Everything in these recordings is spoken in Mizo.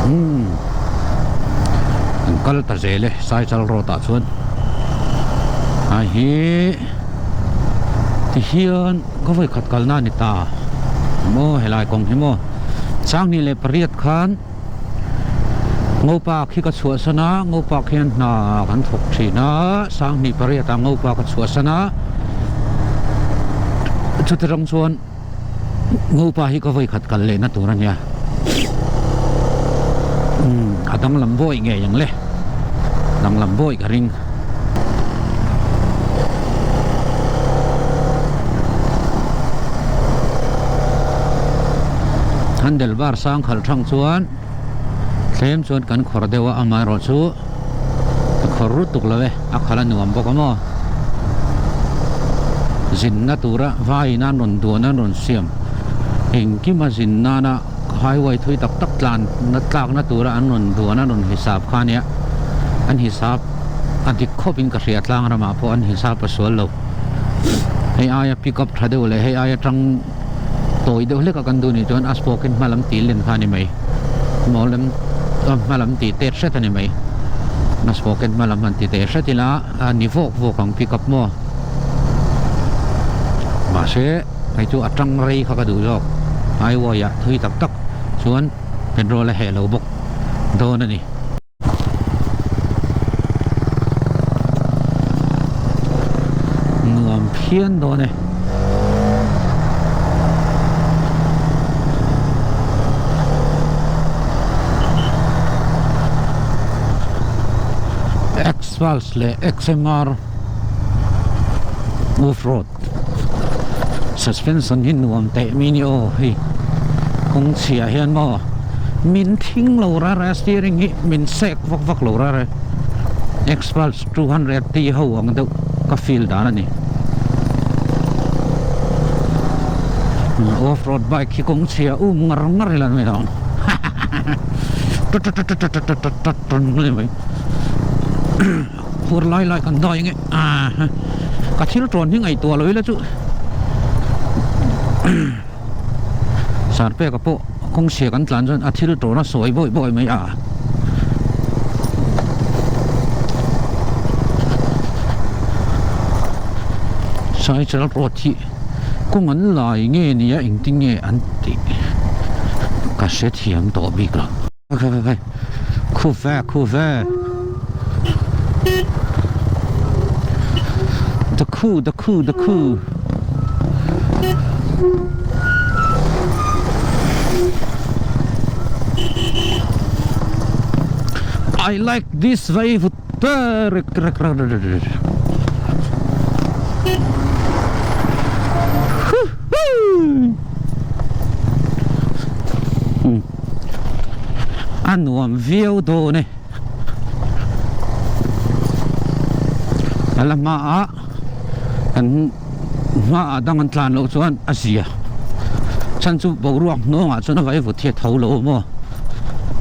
Umm an kal ta zel e Saichal road ah chuan a hi tihian ka vawi khat kalna a ni ta maw helai kawng hi maw 28 khan Ngopa khi ka chhuahsan a Ngopa khian hna kan thawk thin a 28 ah Ngopa ka chhuahsan a chuti rawng chuan. Ngopa hi ka vawi khat kal lehna tur a nia. Umm a danglam bawi ngei ang le. Danglam bawi ka ring. Handle bar sang khalh thang chuan thlem chuan kan khawr deuh a amaherawhchu a khawr rut tuk lo e a khalh a nuam bawk a maw. Zinna tura vaiin an rawn duan an rawn siam engkima zin nana highway thui tak tak tlan na tlakna tura an rawn duan an rawn hisap kha ania an hisap a dik khawp in ka hria tlang ramah pawh an hisap a sual lo hei aia pick up tha deuh leh hei aia tang tawi deuh hlek a kan duh nih chuan a spoke in hma lam tih len kha a ni mai maw lem hma lam tih tet hret a ni mai a spoke in hma lam han ti teh hret ila. A ni vawk vawk ang pick up maw mahse hei chu a tang rei kha ka duh zawk highway ah thui tak tak chuan petrol a heh lo bawk dawn a ni. Nuam phian dawn e. Xpulse leh XMR off-road suspension hi nuam teh mai ni aw hei kawng chhiah hian maw min thing lo rara a steering hi min sek vak vak lo rara Xpulse 200 tih ho ang deuh ka feel dan a ni off-road bike hi kawng chhiah um ngar ngar ila ni ang hahaha. Phur lai lai kan dawi nge ka thil tawn hi ngaihtuah lo ila chu Sarpeka pawh kawngchhia kan tlan chuan a thil tawn a sawi bawi bawi mai a. Saichal road hi kawng an lai nge nia engtin nge an tih ka hrethiam tawh bik lo. Khu ve khu ve The khu the khu the khu I like this way A nuam viau dawn e. A la hmaah kan hmaah dang an tlan loh chuan a zia. Chhan chu boruak hnawngah chuan a vai vut hi a tho lo maw.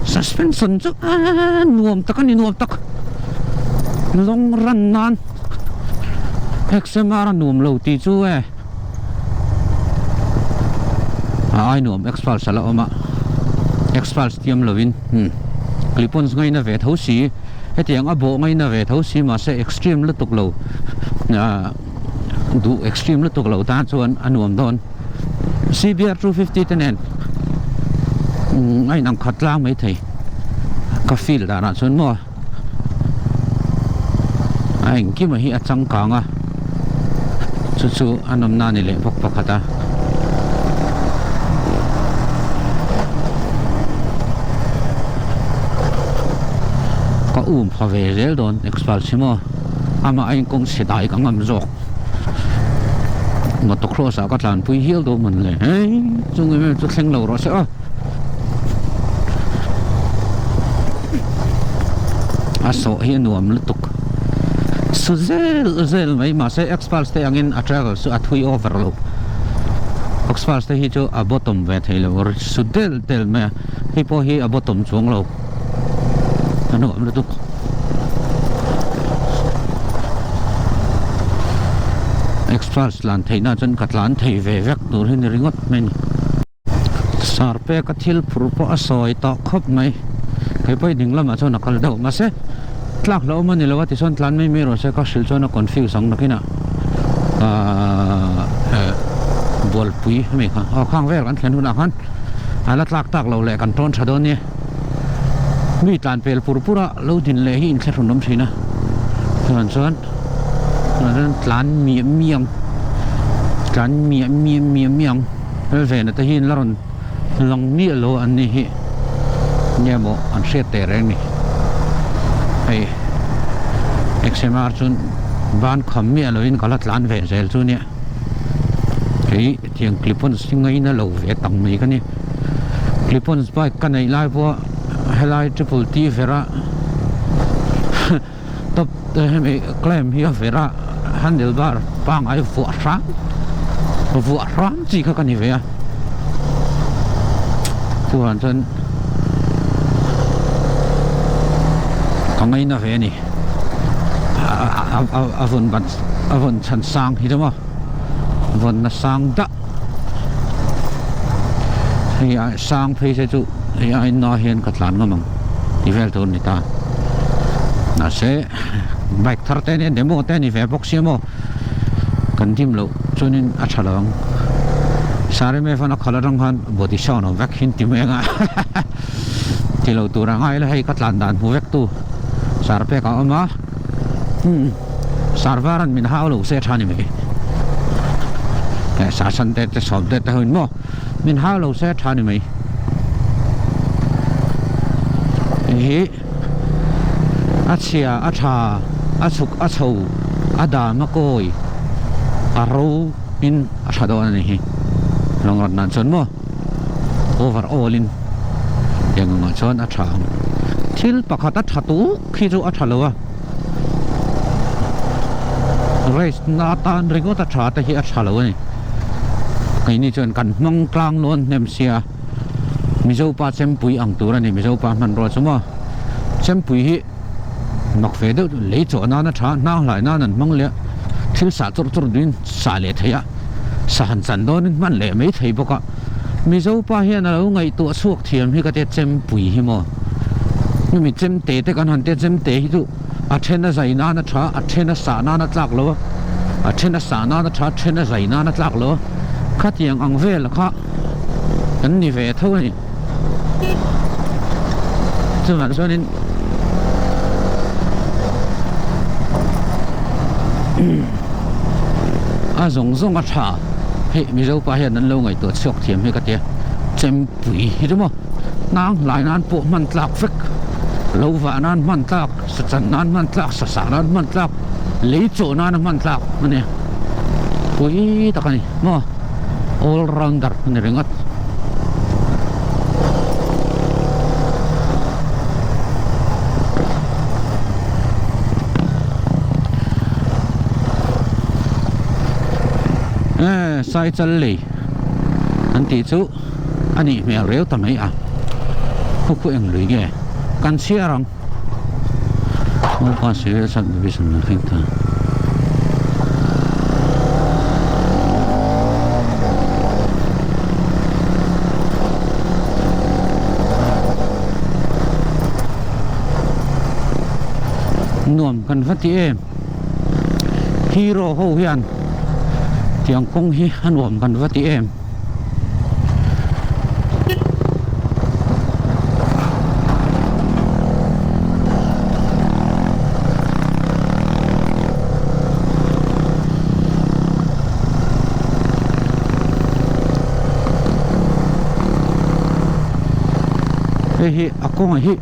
Suspension chu a nuam tak a ni nuam tak. Long run nan XMR a nuam lo tih chu e. A ai nuam Xpulse a la awm a Xpulse tiam lovin hmm Clip-ons ngaina ve tho si hetiang a bawh ngaina ve tho si mahse extreme lutuk lo ah duh extreme lutuk lo tan chuan a nuam dawn CBR 250 te nen umm a inang khat tlang maithei ka feel danah chuan maw. A engkima hi a changkang a chu chu a nawmna a ni leh bawk pakhat a. Ka um pha ve zel dawn Xpulse hi maw amah a inkawng chhe dai ka ngam zawk motocross ah ka tlanpui hial dawn mawn le hei chung em em chu thleng lo rawh se aw. A sawh hi a nuam lutuk su zel zel mai mahse Xpulse te angin a travel chu a thui over lo Xpulse te hi chu a bottom ve thei lo su del del mai a hei pawh hi a bottom chuang lo a nuam lutuk. Xpulse tlan theihna chuan ka tlan thei ve vek tur hi ni ringawt mai a ni. Sarpeka thil phur pawh a sawi tawh khawp mai. Kei pawh hi ding lamah chuan a kal deuh mahse tlak hlauhawm a ni lo a tichuan tlan mai mai rawh se ka hrilh chuan a confuse ang nakinah ahh bualpui hemi kha aw khang vel kan thlen hunah khan a la tlak tak lo leh kan tawn tha dawn nia mi tlan pel pur pur a lo din leh hi inthlahrun awm thin a chuan chuan chuan tlan miah miah ang tlan miah miah miah miah ang hmelvena te hi an la rawn lang miah lo an ni hi nge maw an hriat teh reng ni hei xmr chuan ban kham miah lovin ka la tlan ve zel chu nia hei tiang clip-ons hi ngaina lo ve tak mai ka ni clip-ons bike ka neih lai pawh helai triple t vera top hemi climb hi a vera handle bar pangai vuah hram vuah hram chi kha ka ni ve a chuan chuan ka ngaina ve a ni a vawn ban a vawn chhan sang hi chu maw vawnna sang dah hei a sang phei se chu hei a inna hian ka tlan ngam ang ti vel tur a ni ta mahse bike thar te nen demo te a ni ve bawk sia maw kan dim loh chuanin a tha lo ang sareme fan a khalh atang khan body sound awm vek hin ti mai anga ti lo tur a ngai la hei ka tlan dan hmu vek tu sar pek a awm a umm Sarvar an min hau lo se tha ni mai eh sar san te te sawm te te ho in maw min hau lo se tha ni mai hei hi a chhia a tha a chhuk a chho a dam a kawi a ro in a tha dawn a ni hi long run nan chuan maw over all in eng angah chuan a tha ang thil pakhat a tha tuk khi chu a tha lo a. Race na atan ringawt a tha te hi a tha lo a ni. Keini chuan kan hmang tlang lawn hnem sia Mizo pa chempui ang tur a ni Mizo pa hmanrua chu maw chempui hi mak ve deuh lei chawh nan a tha hnang hlai nan an hmang leh a thil sah chawrh chawrh duhin sah leh theih a sa han chan dawnin hman leh mai thei bawk a Mizo pa hian a lo ngaihtuah chhuak thiam hi ka tia chempui hi maw hemi chemte te kan han tia chemte hi chu a then a zai nan a tha a then a sah nan a tlak lo a a then a sah nan a tha a then a zai nan a tlak lo a khatiang ang vel kha kan ni ve tho a ni chuvang chuanin a zawng zawng a tha hei Mizo pa hian an lo ngaihtuah chhuak thiam hi ka tia chempui hi chu maw hnang hlai nan pawh hman tlak vek lo vah nan hman tlak sa chan nan hman tlak sa sah nan hman tlak lei chawh nana hman tlak a ni pui tak a ni maw all rounder a ni ringawt. Eh sai chal lei an tih chu a nih hmel reu ta mai a khu khu eng lui nge kan chhiar ang Nuam kan va ti em hero ho hian tiang kawng hi a nuam kan va ti em. Hei hi a kawngah hi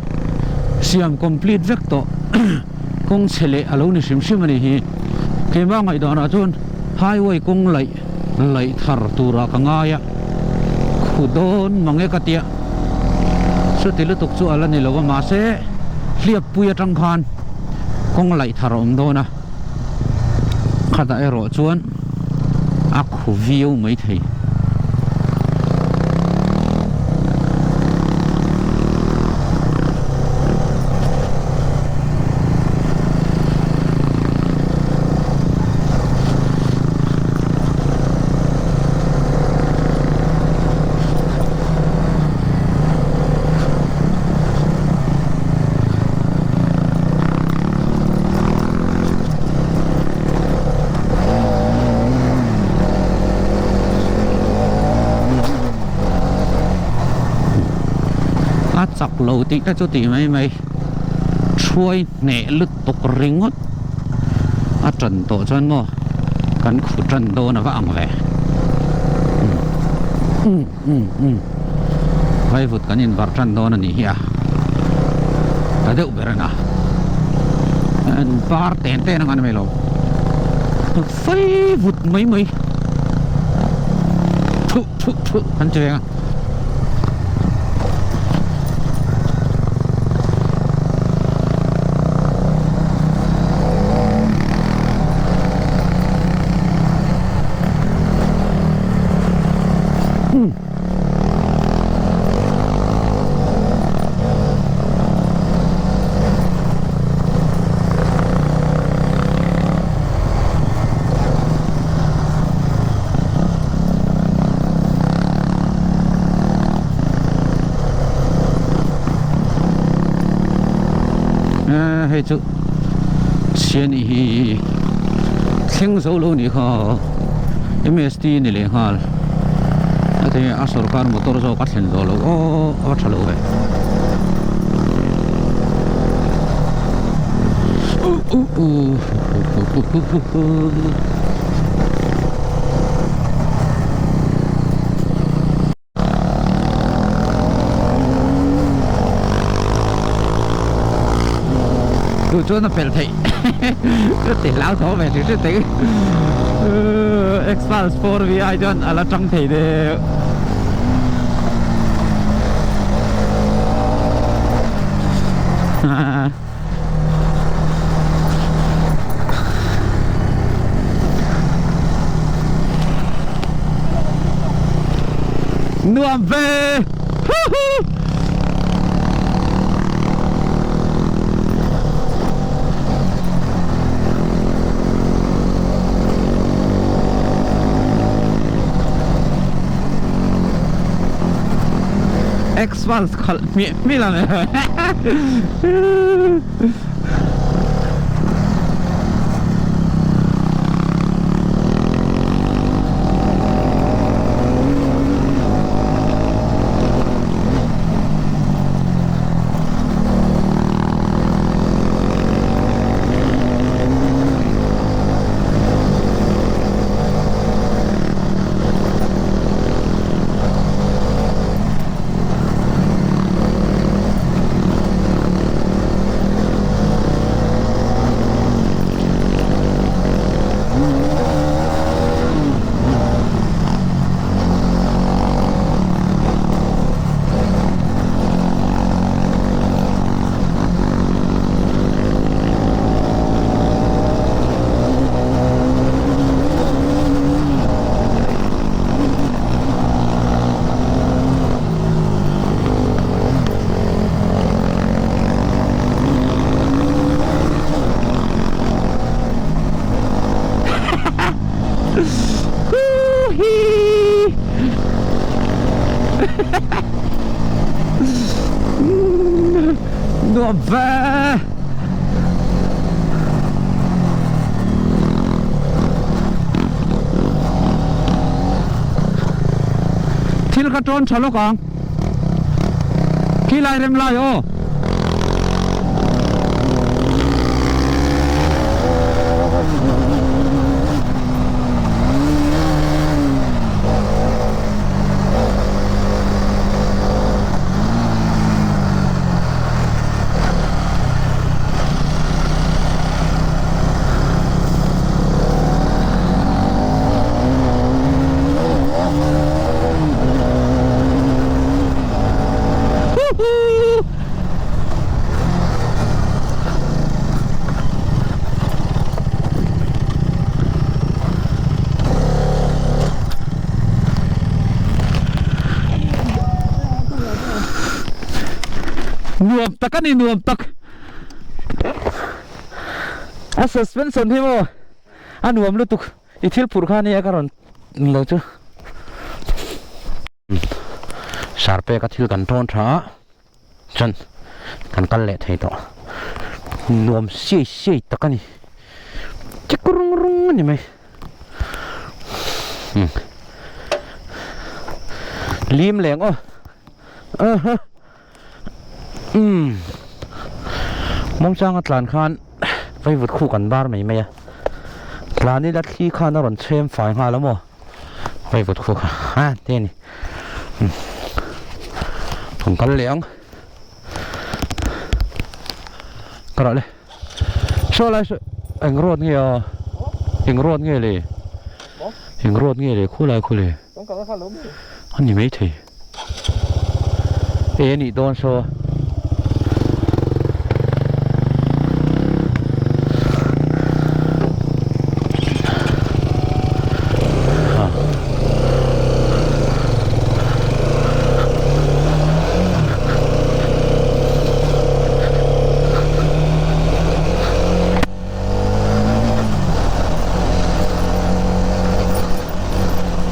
siam complete vek tawh kawng chhe leh a lo ni hrim hrim a ni hi keimah ngaihdanah chuan highway kawng laih laih thar turah ka ngai a khu dawn mang e ka tia chuti lutuk chu a la ni lo a mahse hliappui atang khan kawng laih thar a awm dawn a khatah erawh chuan a khu viau maithei. chak lo tih te chu tih mai mai hruai hneh lutuk ringawt a tan tawh chuan maw kan khu tan dawn a va ang ve umm umm umm vaivut kan inbarh tan dawn a nih hi a ta deuh ber a na an bar ten ten ang a ni mai lo vaivut mai mai thuh thuh thuh an ti reng a. Hei chu chhia nih hi thleng zo lo nih kha M_S_T ni leh nghal a ti a sawrkar motor zawk a thlen zawh loh aw a tha lo ve Duh chuan a pel theih ka ti hlau tho ve hrim hrim thei Xpulse 4 vi chuan a la tang thei deuh. Nuam ve Huhu Xpulse khalh hmiah hmiah la Nuam ve. Thil ka tawn tha lawk ang. Khi lai rem lai aw. Nuam tak a ni nuam tak a suspension hi maw a nuam lutuk i thil phurh kha ania ka rawn lo chu Sarpeka thil kan tawn tha a chuan kan kal leh thei tawh nuam siai siai tak a ni chik rung rung a ni mai lim leng aw. Umm Mawngchanga tlan khan vaivut khu kan bar mai mai a, tlan ila thli khan a rawn chhem fai nghal a maw vaivut khu kha a te a ni. Kan kal leh ang ka rah le saw lai saw eng road nge aw eng road nge le eng road nge le khulai khu le a ni maithei. E anih dawn saw.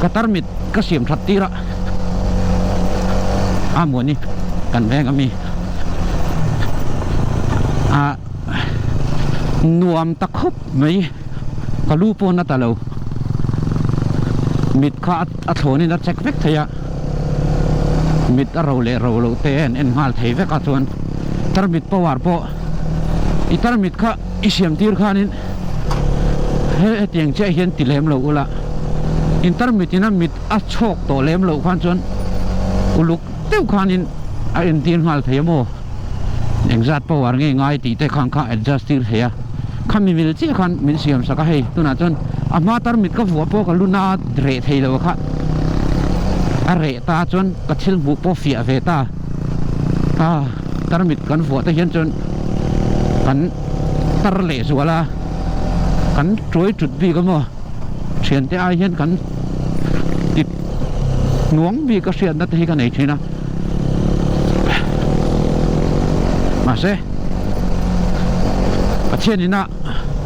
Ka tarmit ka siam that tir a a muani kan veng ami a nuam ta khawp mai ka lu pawn a ta lo mit kha a thlawn in a check vek thei a mit a ro leh ro loh te an en nghal thei vek a chuan tarmit power pawh i tarmit kha i siam tir khanin he hetiang chiah hian ti lem lo ula in tarmit in a mit a chhawk tawh lem loh khan chuan uluk deuh khanin a entir nghal thei a maw engzat power nge ngai tih te khan kha adjust tir thei a khami mil chiah khan min siam sak a hei tunah chuan a hma tarmit ka vuah pawh ka lu na reh thei lo kha a reh ta chuan ka thil hmuh pawh fiah ve ta a tarmit kan vuah te hian chuan kan tar leh zual a kan tuai tut bik a maw thiante ai hian kan ti hnuang bik a hriatna te hi ka nei thin a mahse Pathian ina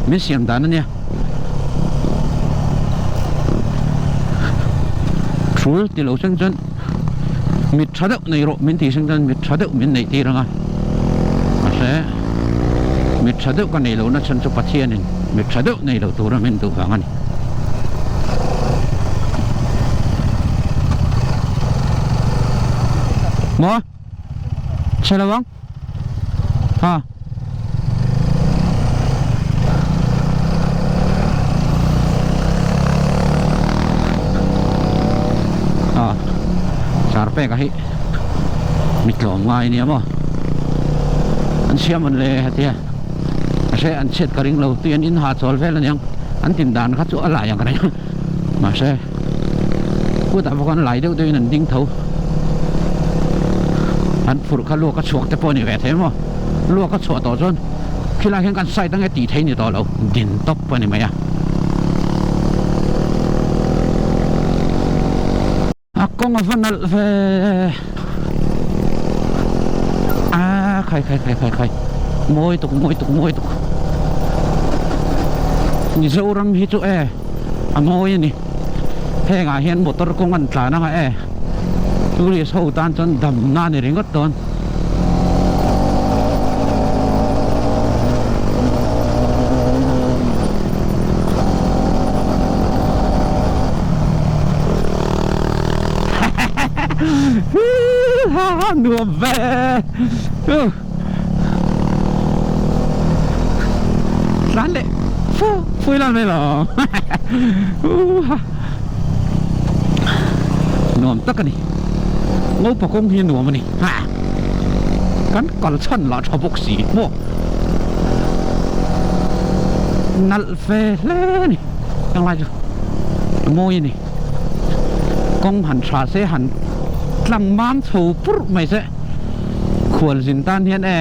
min siam dan a nia thul ti lo thleng chuan mit tha deuh nei rawh min tih thleng chuan mit tha deuh min neih tir ang a mahse mit tha deuh ka nei lohna chhan chu Pathianin mit tha deuh nei lo tura min duh vang a ni. Maw? Chhe lo ang? Ha? A char pek a hi mi tlawm ngai ania maw an siam an le hetia mahse an chhiat ka ring lo tui an in ha chawl vel aniang an tin dan kha chu a lai ang reng mahse kutah bawk an lai deuh deuh in an ding tho an phurh kha luak a chhuak te pawh a ni ve thei maw luak a chhuah tawh chuan khilai hian kan side ange tih theih ni tawh lo din tawp a ni mai a. A kawng a va nalh ve a khai khai khai khai khai mawi tuk mawi tuk mawi tuk Mizoram hi chu e a mawi a ni hengah hian motor kawng an tlan anga e tourist ho tan chuan damna a ni ringawt dawn. Nuam ve Tlan leh fu fui lan mai lo Nuam tak a ni Ngopa kawng hi nuam a ni Kan kal chhan lah tha bawk si maw Nalh ve hle a ni Englai chu a mawi a ni Kawng han tha se han tlang mam chho purh mai se Khual zin tan hian e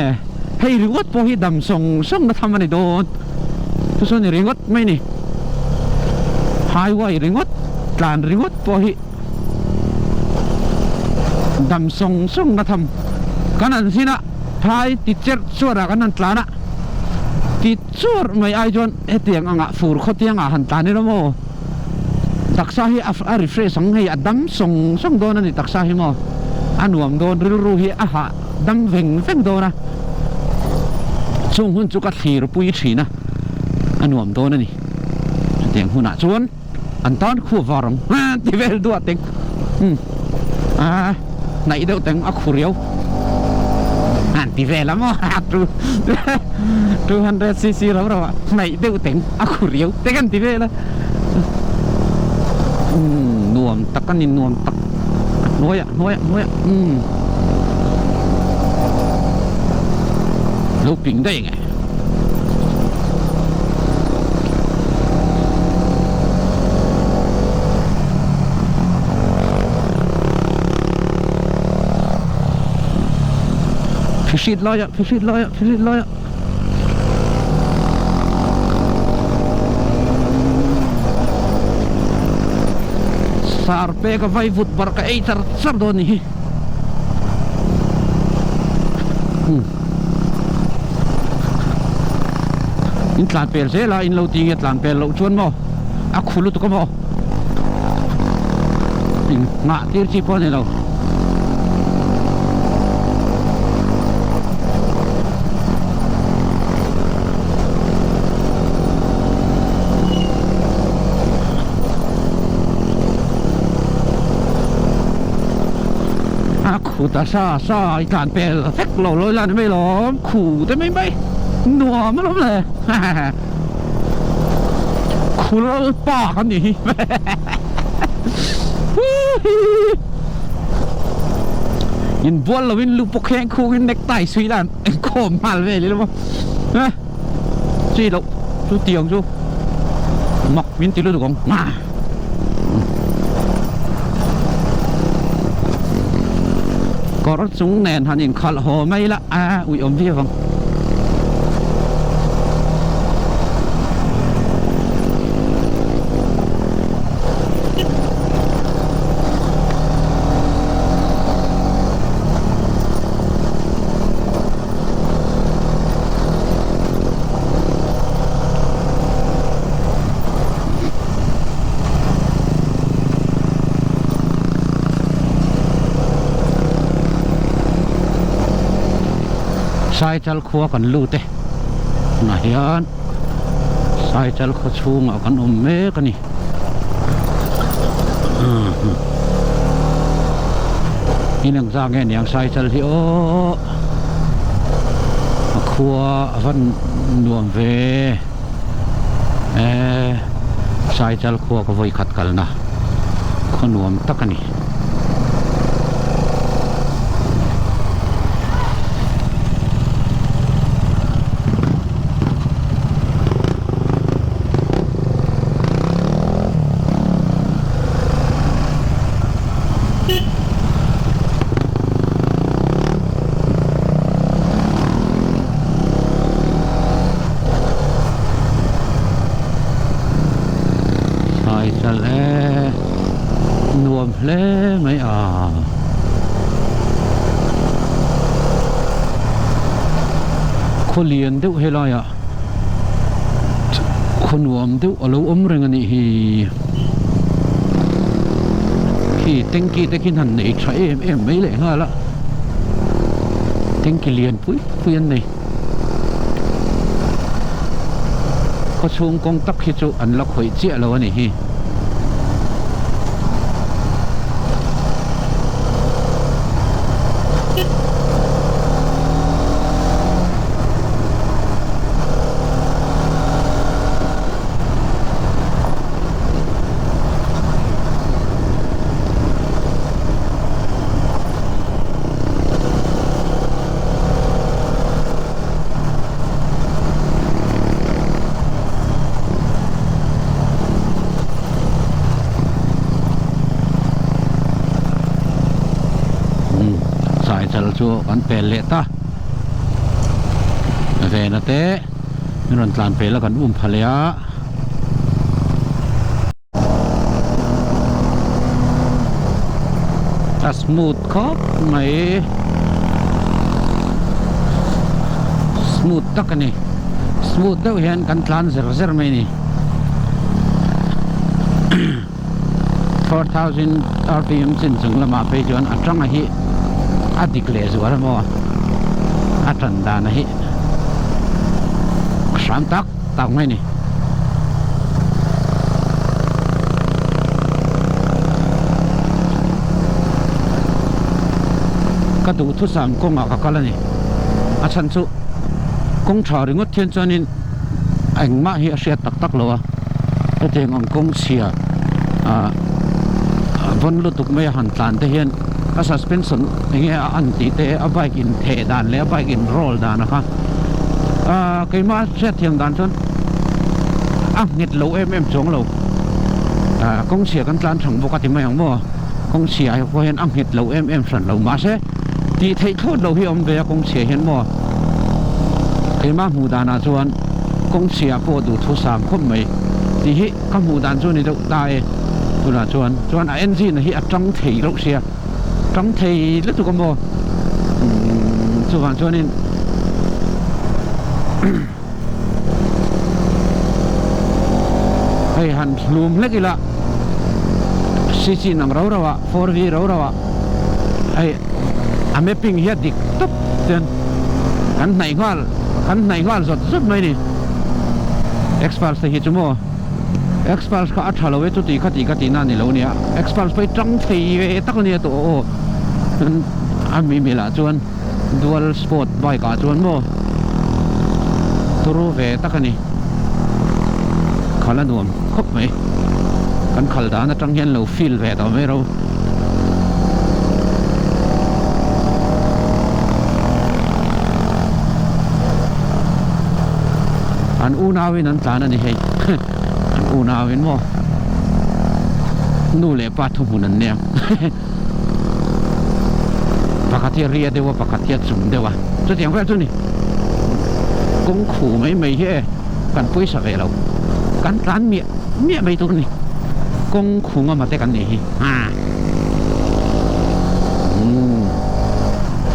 hei ringawt pawh hi dam sawng sawng na tham a ni dawn Chu chu a ni ringawt mai a ni Highway ringawt tlan ringawt pawh hi Dam sawng sawng na tham kan han zin a, phai ti cherh chuar ah kan han tlan a, ti chuar mai ai chuan hetiang angah fur khawtiang ah han tlan ila maw taksa hi a refresh ang hei a dam sawng sawng dawn a ni taksa hi maw a nuam dawn rilru hi a hah dam veng veng dawn a, chung hun chu ka thlir pui thin a, a nuam dawn a ni chutiang hunah chuan. An tan khu var ang ti vel duah teng a hnaih deuh teng a khu riau a. han ti vel a maw 200cc ro ro ah hnaih deuh teng a khu riau te kan ti vel a umm nuam tak a ni nuam tak a hnuaiah hnuaiah hnuaiah umm lo ping daih nge. Phihrit laiah phihrit laiah phihrit laiah Sar pek a vai vut bar ka ei char char dawn ni hi. In tlan pel zel a in lo ti nge tlan pel loh chuan maw a khu lutuk a maw in nghah tir chi pawh a ni lo. Khu ta sa sa i tlan pel vek lo lo ila ni mai lawm khu te mai mai nuam alawm le khu lal pa kan nih hi in bual lo in lu pawh kheng khung in necktie suih la an khawm nghal vel ila maw chi loh chu tiang chu mak min ti lutuk ang. Kawr chung nen han inkhalh haw mai la a ui awm viau ang. Saichal khua kan lut e tunah hian Saichal khaw chhungah kan awm mek a ni in ang zak nge niang Saichal hi aw a khua a van nuam ve. Eee Saichal khua ka vawi khat kalna khaw nuam tak a ni. Saichal e nuam hle mai a khaw lian deuh helai ah khaw nuam deuh a lo awm reng a nih hi khi tanky te khi han nei tha em em mai leh nghal a tanky lian pui pui an nei. Khawchhung kawng tak hi chu an la khawih chiah lo a ni hi. Saichal chu kan pel leh ta vena te min rawn tlan pel a kan um pha leh a. A smooth khawp mai smooth tak a ni smooth deuh hian kan tlan zer zer mai a ni 4000 rpm chin chung lamah phei chuan a tanga hi a dik leh zual a maw a tan dan a hi hram tak tak mai a ni. Ka duhthusam kawngah ka kal a ni. A chhan chu kawng tha ringawt hian chuanin engmah hi a hriat tak tak lo a, hetiang ang kawng chhia ah vawn lutuk mai a han tlan te hian a suspension eng nge a an tih te a bike in theh dan leh a bike in roll dan a kha ah keimah hriat thiam dan chuan a nghet lo em em chuang lo ah kawng chhia kan tlan thang bawk a ti mai ang maw kawng chhia ah pawh hian a nghet lo em em hran lo mahse tih theih thlawt lo hi a awm ve a kawng chhia hian maw keimah hmuh danah chuan kawng chhia pawh duhthu sang khawp mai tih hi ka hmuh dan chu a ni deuh ta e tunah chuan chuan a engine hi a tang thei loh sia tang thei lutuk a maw umm chuvang chuanin hei han hlum hlek ila cc nang rau rau ah 4v rau rau ah hei a mapping hi a dik tawp chuan kan hnaih nghal kan hnaih nghal zawt zawt mai a ni Xpulse te hi chu maw Xpulse kha a tha lo e chuti kha tih kha tihna a ni lo nia Xpulse pawh hi tang thei ve tak a nia tawh aw a mi milah chuan dual sport bike ah chuan maw turu ve tak a ni khal a nuam khawp mai kan khal dan atang hian lo feel ve tawh mai ro. An unauin an tlan a ni hei an unauin maw nu leh pa thuhmun an nia pakhat hi a ria deuh a pakhat hi a chung deuh a chutiang vel chu ni kawng khu mai mai hi e kan pawisa ve lo kan tlan miah miah mai tur a ni kawng khung a mate kan nih hi ha umm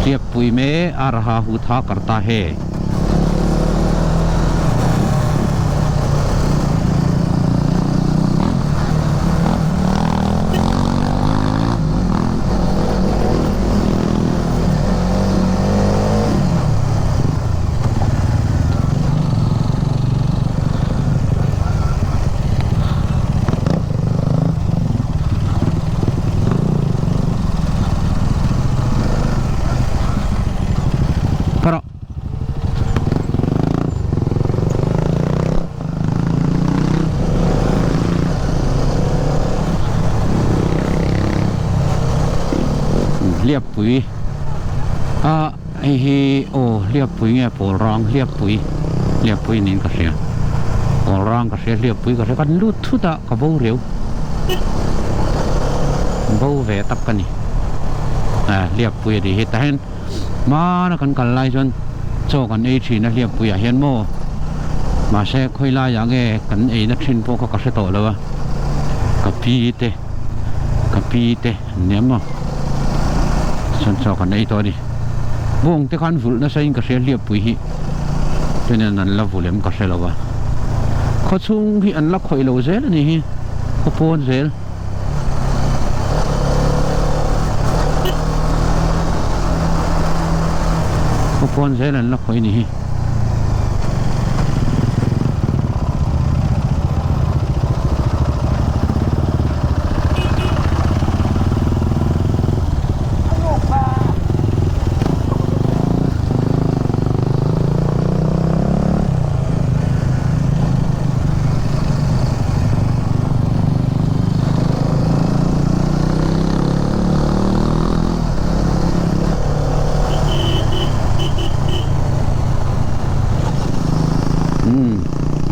hriatpui me a raha hu tha karta he. Hliappui a hei hi aw hliappui nge pawl rang hliappui hliappui niin ka hria pawl rang ka hria hliappui ka hria kan lut thut a ka bo riau bo ve tak ka ni hliappui a tih hi tah hian. Hmana kan kal lai chuan chaw kan ei thin a hliappuiah hian maw mahse khawi laiah nge kan eina thin pawh kha ka hre tawh lo a ka pi te ka pi te an nia maw chuan chaw kan ei tawh a ni bawng te khan vulh nasa in ka hria hliappui hi chuanin an la vulh em ka hre lo a khawchhung hi an la khawih lo zel a ni hi khaw pawn zel. Khaw pawn zel an la khawih ni hi. Umm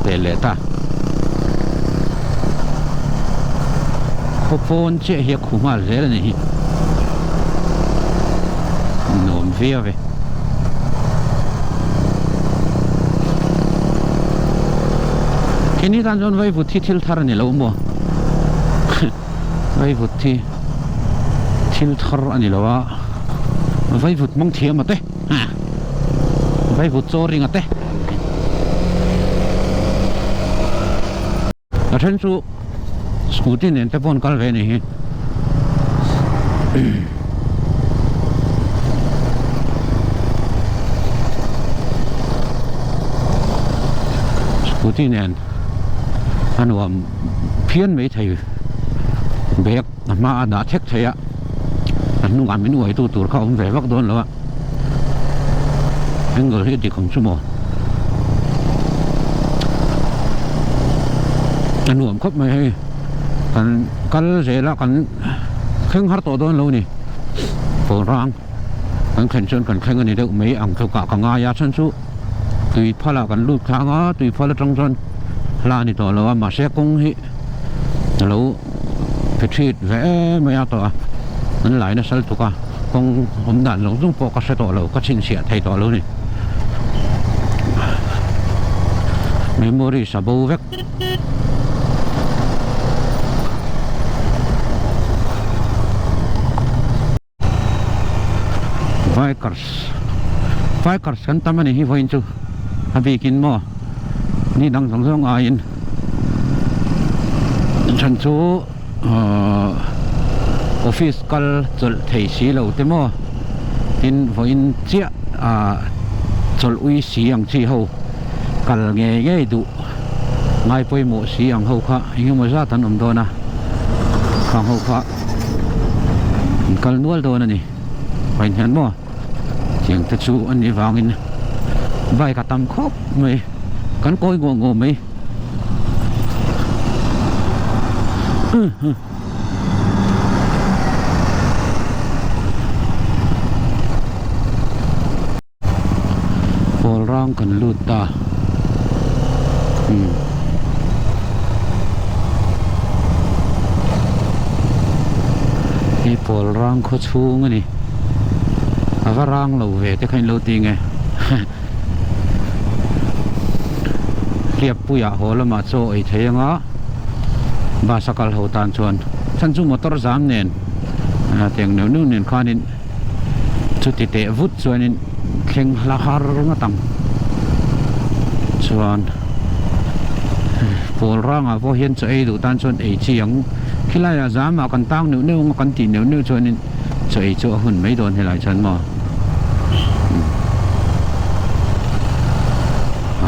teh leh ta khaw pawn chiah hi a khu nghal zel a ni hi nuam viau e. Keini tan chuan vaivut hi thil thar a ni lo maw? Vaivut hi thil thar a ni lo a, vaivut hmang thiam a te, vaivut chaw ring a te. A then chu scooty nen te pawh an kal ve a ni hi. Scooty nen a nuam phian mai thei bag a hma a dah thek thei a a hnungah min uai tu tur kha a awm ve vak dawn lo a. Angle hi a dik ang chu maw? A nuam khawp mai hei. Kan kal zel a, kan thleng har tawh dawn lo ni. Pawl rang kan thlen chuan kan thleng a ni deuh mai ang tlukah ka ngai a, chhan chu tui phalah kan lut thlang a, tui phal atang chuan hla a ni tawh lo a, mahse kawng hi a lo pe thit ve em mai a tawh a, an lai nasa lutuk a, kawng awm dan zawng zawng pawh ka hre tawh lo, ka chhinchhiah thei tawh lo a ni. Memory sa bo vek. Bikers Bikers kan tam a ni hi vawiin chu a bikin maw ni dang zawng zawng aiin chhan chu ahh office kal chawlh thei si lo te maw tin vawiin chiah ahh chawlh ui si ang chi ho kal ngei ngei duh ngai pawimawh si ang ho kha engemaw zat an awm dawn a khang ho kha. An kal nual dawn a ni vawiin hian maw tiang te chu a nih vangin bike a tam khawp mai kan kawi nguah nguah mai Pawl rang kan lut ta umm hei pawl rang khaw chhung a ni a va rang lo ve te kha in lo ti nge hliappuiah haw lamah chaw ei thei anga bus a kal ho tan chuan chhan chu motor zam nen tiang neuh neuh nen khanin. Chuti teh vut chuanin thleng hla har ngawt ang. Chuan pawl rangah pawh hian chaw ei duh tan chuan ei chi ang. Khilaiah zamah kan tang neuh neuh ang a, kan tih neuh neuh chuanin chaw ei chu a hun mai dawn helai chuan maw.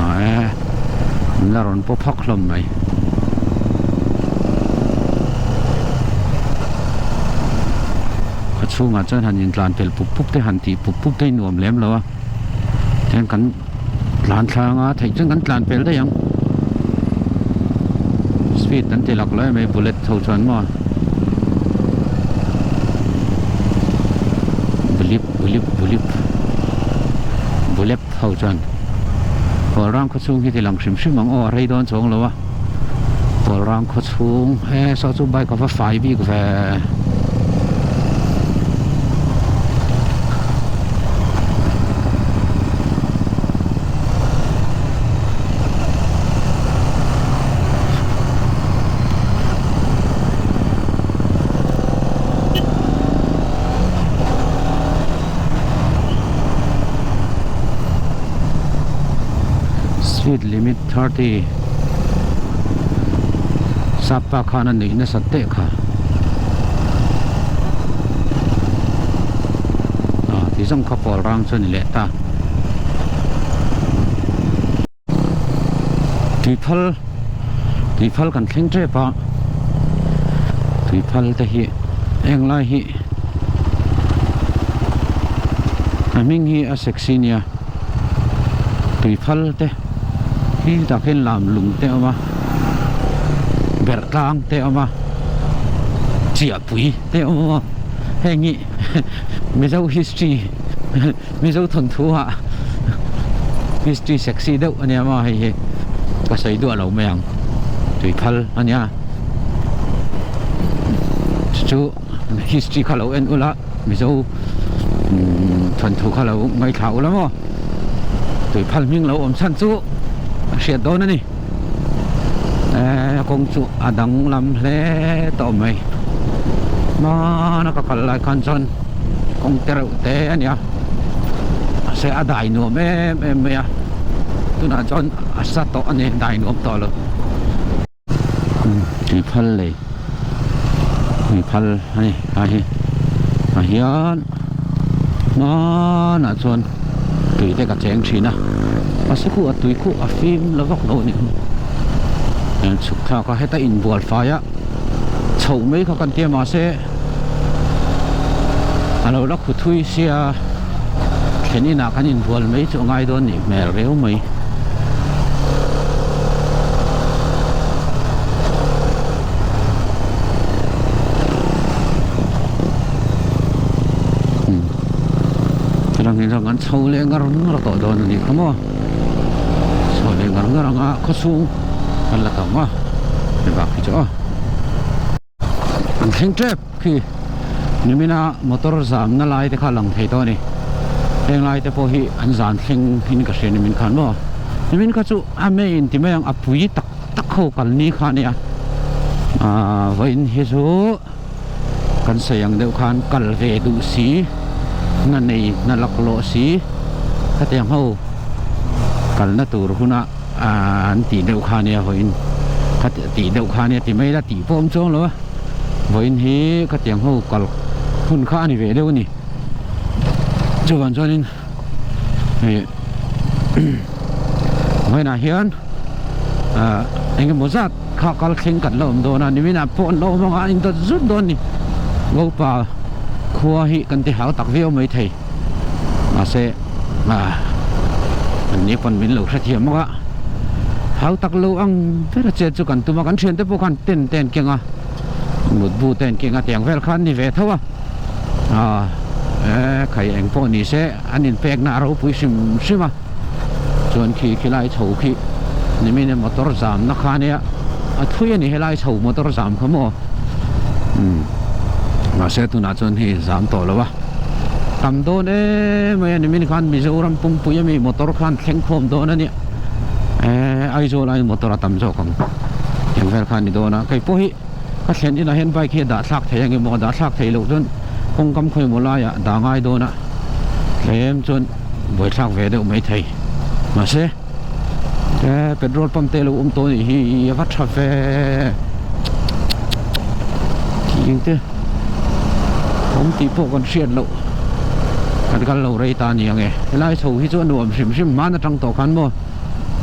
Ah e, an la rawn paw phak hlawm mai. A chhungah chuan han intlan pel pup pup te han tih pup pup te hi nuam lem lo a tichuan kan tlan thlang a theih chuan kan tlan pel daih ang speed an ti lak lo em mai bullet ho chuan maw bulip bulip bulip bullet ho chuan Kawlrang khaw chhung hi ti lang hrim hrim ang aw a rei dawn chuang lo a Kawlrang khaw chhung he saw chu bike a va fai bik ve. Speed limit 30 sap pa khan a nuih nasa teh kha ah ti zawng kha pawl rang chu a ni leh ta tuiphal tuiphal kan thleng tep a tuiphal te hi eng lai hi a hming hi a sexy nia tuiphal te hi tah khian lam lung te a awm a berh tlang te a awm a chiahpui te a awm a heng hi Mizo history Mizo thawnthu ah history sexy deuh a nia maw hei hi ka sawi duah lo mai ang tuiphal a nia chu chu history kha lo en ula Mizo thawnthu kha lo ngaithla ula maw tuiphal hming lo awm chhan chu a hriat dawn a ni eh kawng chu a danglam hle tawh mai hmana ka kal lai khan chuan kawng te reuh te a nia mahse a dai nuam em em mai a tunah chuan a sa tawh a ni dai nuam tawh lo tui phal lei tui phal a ni a hi ah hian hmanah chuan tui te ka cheng thin a mahse khu a tui khu a fim la vak lo a ni chhuk thlak a heta inbual fai a chhoh mai kha kan tia mahse. A lo la khu thui sia. Thlen inah kan inbual mai chu a ngai dawn nih hmel reu mai. Chulangin chuan kan chho leh ngar ngar tawh dawn a nih kha maw. Chho leh ngar ngar ang a khawchhung kan la tawng a hei bak hi chu aw. An thleng tep khi nimina motor zamna lai te kha lang thei tawh a ni. Heng lai te pawh hi an zan thleng in ka hria nimin khan maw. Nimin kha chu a main ti mai ang a pui tak tak ho kal ni kha a nia. Aaa vawiin hi chu kan sawi ang deuh khan kal ve duh si hna nei hna laklawh si khatiang ho kalna tur huna an tih deuh kha ania vawiin kha tih deuh kha ania ti mai la tih pawh awm chuang lo a vawiin hi khatiang ho kal hun kha a ni ve deuh a ni chuvang chuanin hei vawiinah hian ah eng emaw zat kha kal thleng kan la awm dawn a niminah pawh an la awm ang a an indawt zut dawn a ni Ngopa khua hi kan ti hau tak viau maithei mahse ah an ni pawn min lo hrethiam bawk a hau tak lo ang ber a chet chu kan tum a kan thiante pawh khan tent te an keng a mutbu te an keng a tiang vel khan ni ve tho a ah e khai eng pawh ni se an inpekna a ropui hrim hrim a chuan khi khilai chho khi nimin motor zamna kha ania a thui a ni helai chho motor zam kha maw umm mahse tunah chuan hei zam tawh lo a tam dawn em mai a nimin khan Mizoram pumpui ami motor khan thleng khawm dawn a nia eh Aizawl aiin motor a tam zawk ang eng vel kha a ni dawn a kei pawh hi ka thlen inah hian bike hi a dah thlak thei ang emaw a dah thlak theih loh chuan kawngkam khawimaw laiah dah ngai dawn a tlem chuan buaithlak ve deuh mai thei mahse eh petrol pump te lo awm tawh anih hi a va tha ve tih te awm tih pawh kan hriat loh kan kal lo rei ta a ni ang e helai chho hi chu a nuam hrim hrim hman atang tawh khan maw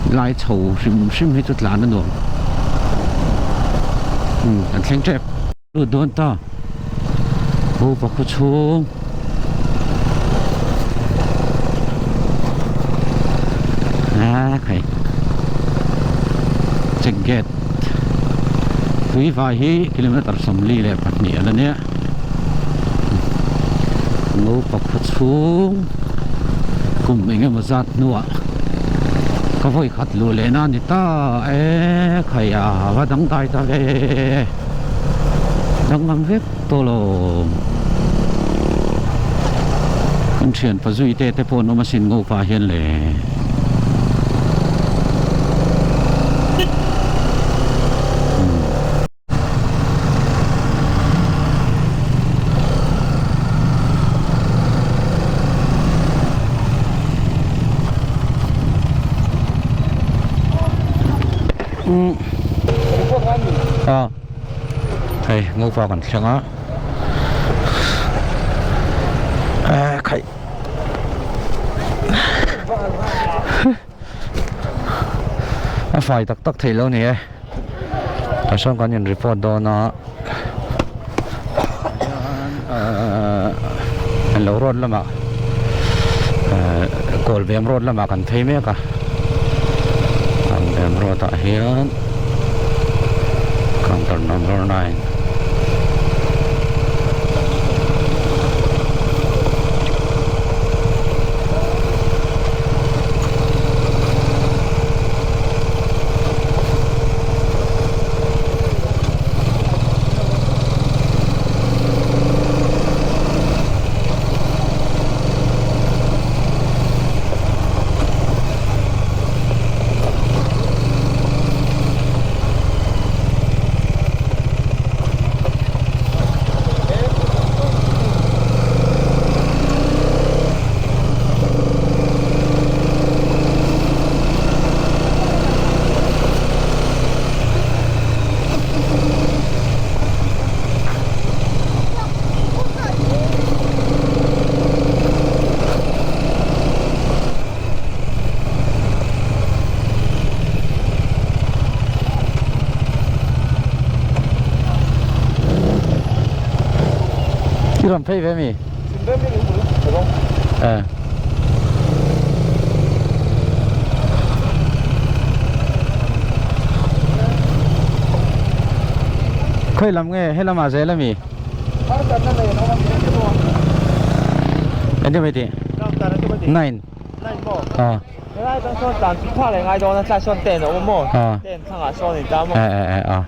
helai chho hrim hrim hi chu tlan a nuam umm kan thleng tep. Lut dawn ta Upa khaw chhung ah khai check gate tui vai hi kilometer 42 a la nia Upa khaw chhung kum eng emaw zat hnuah ka vawi khat luh leh na a ni ta e khai a va dangdai ta ve. Danglam vek tawh lo kan thian pa zui te te pawh an awm asin ngo pah hian le. A hei ngopa kan thleng a eh khaih a fai tak tak theih lo ni e tah sawn kan in report dawn a hian lo road lamah eh kawlbem road lamah kan phei mek a kawlbem road ah hian counter number 9 I rawn phei ve mi? Eh. Khawi lam nge he lamah zel ami? Engtin mai tih? Nine. Aw. Aw. E e e aw.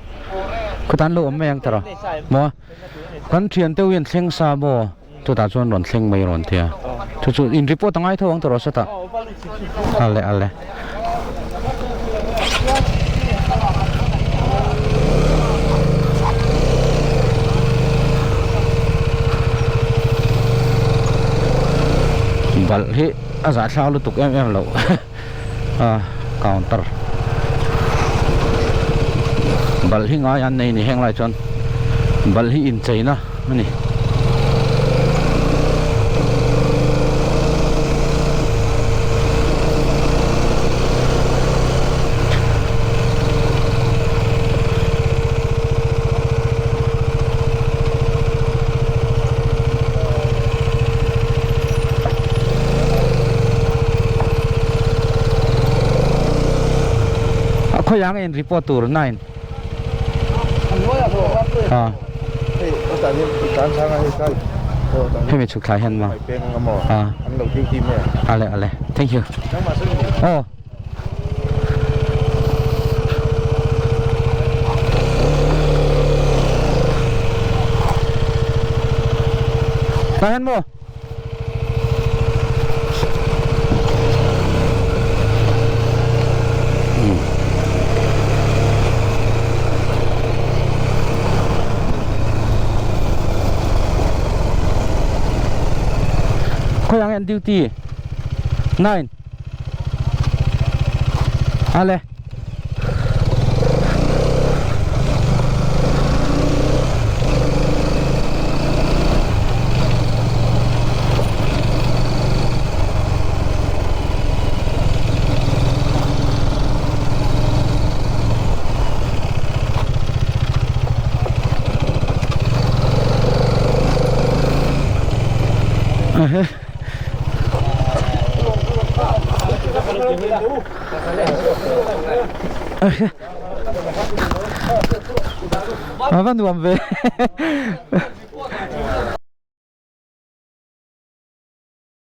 Khutan lo awm mai ang tawh maw? Kan thian te hian thleng sa maw? Chutah chuan rawn thleng mai rawn tia. Chu chu in report a ngai tho ang tawh sawtah. Ale ale. Balh hi a zahthlak lutuk em em loh a counter balh hi ngai an nei ni heng lai chuan balh hi incheina a ni. A khawiah nge in report tur nine a hemi chhuk thlai hian maw a ale ale thank you aw. Tah hian maw. Khawi ang en duty 9 Ale A va nuam ve.